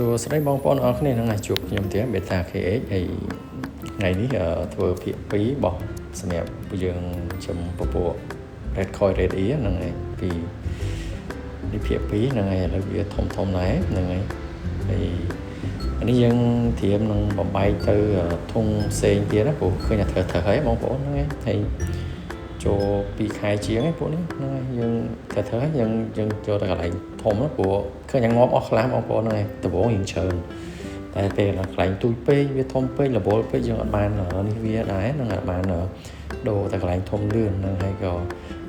ួស្តីបងប្អូនអរគ្នានឹងជួបខ្ញុំទៀត Beta KH ហើយថ្ងៃនេះធ្វើភាគ2របស់សម្រាប់យើងចំពពួក Red Koi Red Ear ហ្នឹងហើយពីនេះភាគ2ហ្នឹងហើយឥឡូវវាធំធំដែរហ្នឹងហើយហើយអានេះយើងត្រៀមនឹងបំបែកទៅធុងផ្សេងទៀតណាព្រោះឃើញថាត្រូវត្រូវហើយបងប្អូនហ្នឹងហើយហើយចូល2ខែជាងឯងពួកនេះហ្នឹងហើយយើងត្រូវត្រូវហើយយើងយើងចូលទៅកន្លែងធំណាព្រោះឃើញថាងាប់អស់ខ្លះបងប្អូនហ្នឹងហើយដំបូងរៀងច្រើនតែពេលកន្លែងទូចពេកវាធំពេករវល់ពេកយើងអត់បាននេះវាដែរហ្នឹងអត់បានដូរទៅកន្លែងធំលឿនហ្នឹងហើយក៏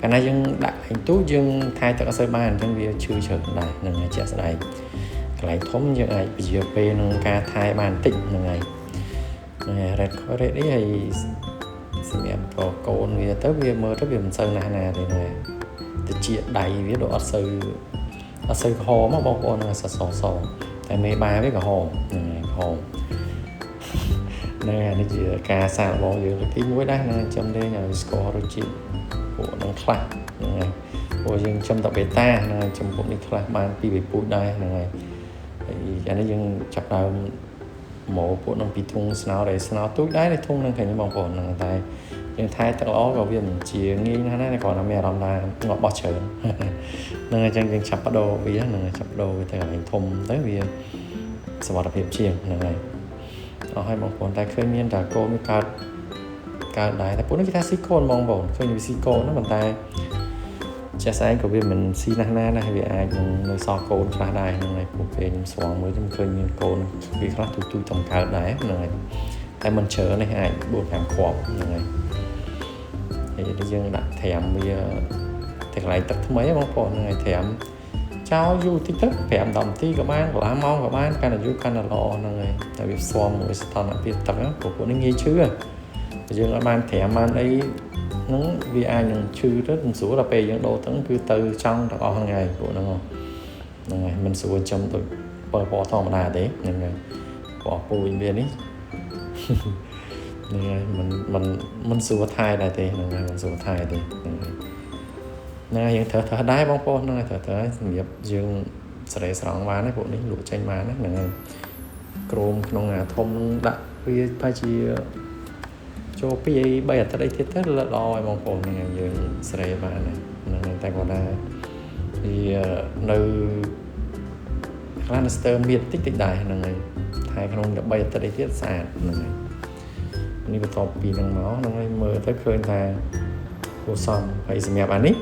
កាលណាយើងដាក់កន្លែងទូចយើងថែទឹកអត់សូវបានអញ្ចឹងវាឈឺច្រើនដែរហ្នឹងហើយជាក់ស្ដែងកន្លែងធំយើងអាចពជាពេលក្នុងការថែបានតិចហ្នឹងហើយហ្នឹងហើយ red koi red នេះហើយសម្រាប់ក៏កូនវាទៅវាមើលទៅវាមិនសូវណាស់ណាទេហ្នឹងហើយតិចដៃវាដូចអត់សូវក្រហមបងប្អូនហ្នឹងសសសតែមេបាវាក្រហមហ្នឹងហើយក្រហមហ្នឹងហើយនេះជាការសាកល្បងយើងលើកទី1ដែរហ្នឹងចាំលេងឲ្យស្គាល់រសជាតិពួកហ្នឹងខ្លះហ្នឹងហើយព្រោះយើងចំតែបេតាហ្នឹងហើយចំពួកនេះខ្លះបានពីរពូជដែរហ្នឹងហើយហើយអានេះយើងចាប់ដើមមកពួកនឹងពីធុងស្នោដែលស្នោទូចដែរในធុងហ្នឹងឃើញបងប្អូនហ្នឹងតែយើងថែទឹកល្អក៏វាមិនជាងាយណាស់ណាគ្រាន់តែមានអារម្មណ៍ថាងាប់បោះច្រើនហ្នឹងអញ្ចឹងយើងចាប់បដូរវាហ្នឹងចាប់បដូរវាទៅកន្លែងធំទៅវាសុវត្ថិភាពជាងហ្នឹងហើយអស់ហើយបងប្អូនតែឃើញមានតែកូនវាកើតកើតដែរតែពួកនេះគេថាស៊ីកូនបងប្អូនឃើញវាស៊ីកូនណាប៉ុន្តែជាក់ស្ដែងក៏វាមិនស៊ីណាស់ណាដែរវាអាចនឹងនៅសល់កូនខ្លះដែរហ្នឹងហើយពួកពេលខ្ញុំស្រង់មើលខ្ញុំឃើញមានកូនវាខ្លះទូទូតំកើតដែរហ្នឹងហើយតែមិនច្រើនទេអាច4 5គ្រាប់ហ្នឹងហើយហើយយើងដាក់ត្រាំវាតែកន្លែងទឹកថ្មីបងប្អូនហ្នឹងហើយត្រាំចោលយូរតិចទៅ5 10នាទីក៏បានកន្លះម៉ោងក៏បានកាន់តែយូរកាន់តែល្អហ្នឹងហើយតែវាស្មមួយស្ថានភាពទឹកព្រោះពួកនេះងាយឈឺយើងអត់បានត្រាំបានអីហ្នឹងវាអាចនឹងឈឺទៅមិនស្រួលដល់ពេលយើងដូរទឹកគឺទៅចង់ទាំងអស់ហ្នឹងហើយពួកហ្នឹងហ្នឹងហើយមិនស្រួលចំដូចពណ៌ពណ៌ធម្មតាទេហ្នឹងហើយពណ៌ពូជវានេះហ្នឹងហើយមិនមិនមិនស្រួលថែដែរទេហ្នឹងហើយមិនស្រួលថែទេហ្នឹងហើយហ្នឹងហើយយើងត្រូវត្រូវដែរបងប្អូនហ្នឹងហើយត្រូវត្រូវសម្រាប់យើងសេរីស្រង់បានណាពួកនេះលក់ចេញបានណាហ្នឹងហើយក្រោមក្នុងអាធំនឹងដាក់វាប្រហែលជាចូល2 3អាទិត្យអីទៀតទៅល្អឲ្យបងប្អូនហ្នឹងហើយយើងសេរីបានហ្នឹងហើយតែគាត់ថាវានៅខ្លះនៅស្ទើមៀតតិចតិចដែរហ្នឹងហើយថែក្នុង3អាទិត្យអីទៀតស្អាតហ្នឹងហើយនេះបន្ទាប់ពីហ្នឹងមកហ្នឹងហើយមើលទៅឃើញថាគួរសមហើយសម្រាប់អានេះ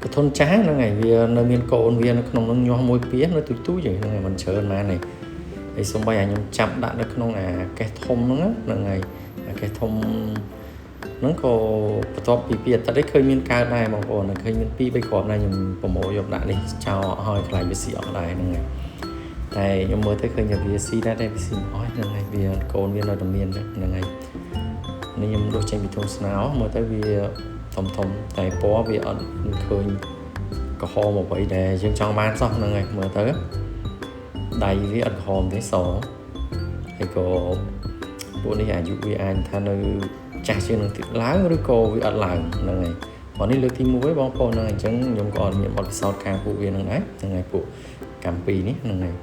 កធុនចាស់ហ្នឹងហើយវានៅមានកូនវានៅក្នុងហ្នឹងញាស់មួយពីរនៅទូចទូចហ្នឹងហើយមិនច្រើនម៉ានទេហើយសំបីអាខ្ញុំចាប់ដាក់នៅក្នុងអាកេះធំហ្នឹងហ្នឹងហើយអាកេះធំហ្នឹងក៏បន្ទាប់ពីពីអាទិត្យនេះឃើញមានកើតដែរបងប្អូនឃើញមាន2 3គ្រាប់ដែរខ្ញុំប្រមូលយកដាក់នេះចោលឲ្យខ្លាចវាស៊ីអស់ដែរហ្នឹងហើយតែខ្ញុំមើលទៅឃើញថាវាស៊ីដែរតែវាស៊ីមិនអស់ហ្នឹងហើយវាកូនវានៅតែមានហ្នឹងហើយនេះខ្ញុំដួសចេញពីធុងស្នោមើលទៅវាធំធំតែពណ៌វាអត់ឃើញក្រហមអ្វីដែលយើងចង់បានសោះហ្នឹងហើយមើលទៅដៃវាអត់ក្រហមទេសហើយក៏ពួកនេះអាយុវាអាចថានៅចាស់ជាងនឹងទៀតឡើងឬក៏វាអត់ឡើងហ្នឹងហើយព្រោះនេះលើកទី1បងប្អូនហ្នឹងអញ្ចឹងខ្ញុំក៏អត់មានបទពិសោធន៍ខាងពួកវាហ្នឹងដែរហ្នឹងហើយពួកកម្មពីនេះហ្នឹងហើយ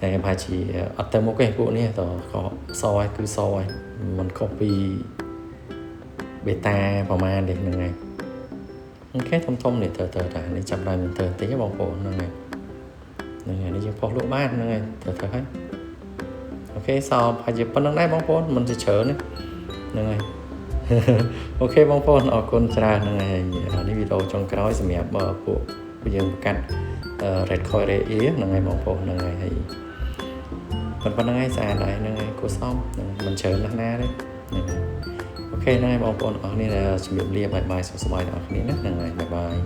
តែប្រហែលជាអត់ទៅមុខទេពួកនេះតក៏សហើយគឺសហើយមិនខុសពីបេតាប្រហែលទេហ្នឹងហើយអូខេធំធំនេះទៅទៅតែនេះចាប់ដើមទៅបន្តិចបងប្អូនហ្នឹងហើយហ្នឹងហើយនេះយើងផុសលក់បានហ្នឹងហើយទៅទៅហើយអូខេសប្រហែលជាប៉ុណ្្នឹងដែរបងប្អូនមិនជាច្រើនទេហ្នឹងហើយអូខេបងប្អូនអរគុណច្រើនហ្នឹងហើយនេះវីដេអូចុងក្រោយសម្រាប់ពួកយើងប្រកាស Red Koi Red Ear ហ្នឹងហើយបងប្អូនហ្នឹងហើយហើយប៉ុណ្្នឹងហើយស្អាតដែរហ្នឹងហើយគួរសមហ្នឹងមិនច្រើនណាស់ណាទេហ្នឹងហើយអូខេហ្នឹងហើយបងប្អូនអរគ្នាជំរាបលា bye bye សុខសប្បាយដល់អ្នកគ្នាណាហ្នឹងហើយ bye bye.